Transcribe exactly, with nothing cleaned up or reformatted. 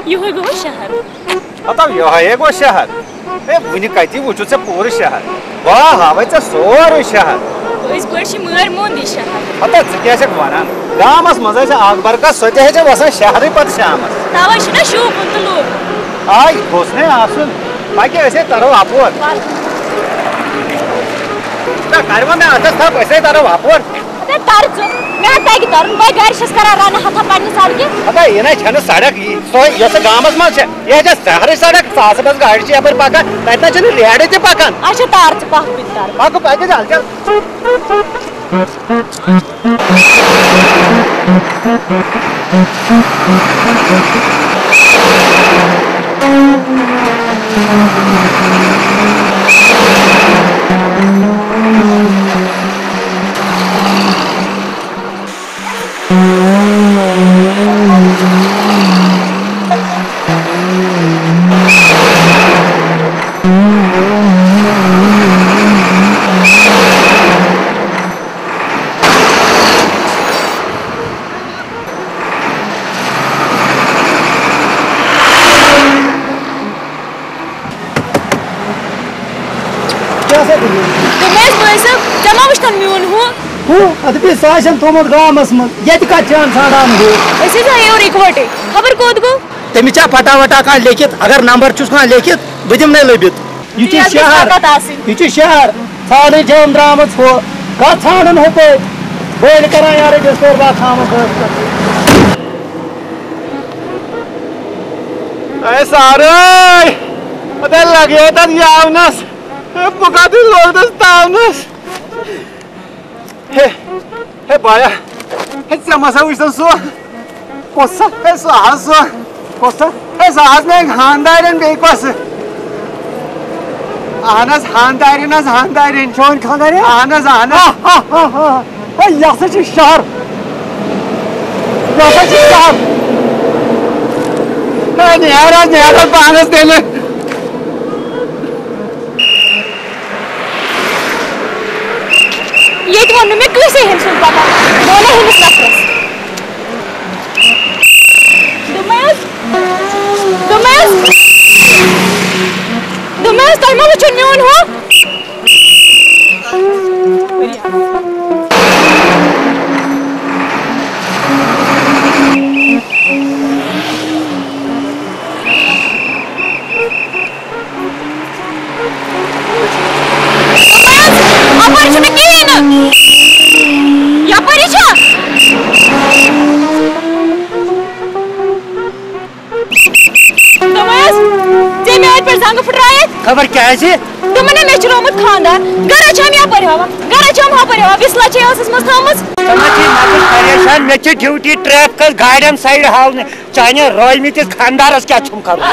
یِہوٚے گوٚو شہر۔ ہتا یِہوٚے گوٚو شہر۔ ہے، وٕنہِ کَتہِ وٕچھُتھ ژےٚ پوٗرٕ شہر؟ بہٕ ہاوَے ژےٚ سورُے شہر۔ أسۍ پٲٹھۍ چھِ مٲرۍ موٚنٛد یہِ شہر۔ ہتا ژٕ کیٛاہ چھَکھ وَنان؟ گامَس منٛز ٲسۍ اَکھ برکت، سۄ تہِ ہیٚژے وَسان شہرٕے پَتہٕ شامَس۔ تَوَے چھُنہ شوٗبوُن تہٕ لوٗبوُن۔ آ، یہِ گوٚژھ نے آسُن۔ پَکہِ أسۍ ہے تَرو اَپور۔ نہ، کَرِ وۄنۍ مےٚ اَتھَس تھَپھ، أسۍ ہے تَرو اَپور۔ ہے، تَر ژٕ۔ مےٚ ہا تَگہِ تَرُن۔ بہٕ گَرِ چھَس کَران رَنہٕ ہَتھا پنٛنہِ سڑکہِ۔ ہتا، یہِ نہ چھَنہٕ سڑک، یہِ سۄے یۄسہٕ گامَس منٛز چھےٚ۔ یہِ چھےٚ سہرٕے سڑک، ساسہٕ بَس گاڑِ چھِ یَپٲرۍ پَکان، تَتہِ نہ چھَنہٕ ریڈٕ تہِ پَکان۔ اچھا، تَر ژٕ پَکھ، بہٕ تہِ تَرٕ۔ پَکہٕ، پَکہٕ، جلدی، جلدی۔ کیٛاہ سا دٔلیٖل؟ دوٚپمَے حظ، بٲے صٲب، ژےٚ ما وٕچھتَن میون ہُہ؟ ہُہ؟ اَدٕ بیٚیہِ سُہ آسن تھوٚومُت گامَس منٛز، ییٚتہِ کَتہِ چھِ اَن ژھانٛڈان ہُہ؟ أسۍ حظ آیہِ یورٕ اِکوَٹَے، خبر کوٚت گوٚو؟ تٔمِس چھا پَٹا وَٹا کانٛہہ لیکھِتھ؟ اگر نمبر چھُس کانٛہہ لیکھِتھ، بہٕ دِمہٕ نَے لٔبِتھ۔ یہِ چھُ یہِ حظ گژھِ شہر۔ طاقت آسٕنۍ۔ یہِ چھُ شہر۔ ژھانٛڈٕنۍ چھِ أمۍ درٛامٕژ ہُہ۔ کَتھ ژھانٛڈُن ہُپٲرۍ؟ بٔلۍ کَران یارٕ ڈِسٹٲرب، اَتھ تھاوان بٲتھ۔ اے سارے! پتہ لگے تَتھ یاونَس۔ اے بہٕ کَتھ لوٚگنَس تاونَس۔ ہے، ہے بایا، ہے ژےٚ ما سا وٕچھتن سُہ؟ کۄس سا؟ ہے سُہ حظ سُہ۔ کۄس سا؟ ہے سُہ حظ میٛانہِ خانٛدارٮ۪ن بیٚیہِ کۄس؟ اہن حظ، خانٛدارٮ۪ن حظ، خانٛدارٮ۪ن۔ چون خانٛدارٮ۪ن؟ اہن حظ، اہن حظ۔ آ، آ، آ، آ۔ ہے یہِ ہسا چھُ شہر۔ یہِ ہسا چھُ شہر۔ ہے نیر حظ، نیر حظ پانس تیٚلہِ۔ ییٚتہِ ووٚن نہٕ مےٚ کٲنٛسے ہُمۍ سُنٛد پتہ، بہٕ وَنہٕ ہُمِس نفرَس۔ دوٚپمَے حظ، دوٚپمَے حظ، دوٚپمَے حظ، تۄہہِ ما وٕچھُن میون ہُہ؟ اَپٲرۍ چھُنہٕ کِہیٖنۍ نہٕ۔ یَپٲری چھا؟ دوٚپمَے حظ، ژےٚ مےٚ اَتہِ پٮ۪ٹھ زنٛگہٕ پھٕٹرٲیِتھ۔ خبر کیٛازِ؟ دوٚپمَے نہ، مےٚ چھُ رومُت خانٛدار۔ گَرا چھَم یَپٲرۍ ہاوان، گَرا چھَم ہُپٲرۍ ہاوان، بِسلا چھے ٲسَس منٛز تھٲومٕژ۔ ژٕ ما چھے نَفَس پریشان، مےٚ چھِ ڈیوٹی ٹریفکَس گاڑٮ۪ن سایڈ ہاونہِ۔ چانہِ رٲومٕتِس خانٛدارس کیٛاہ چھُم کرُن؟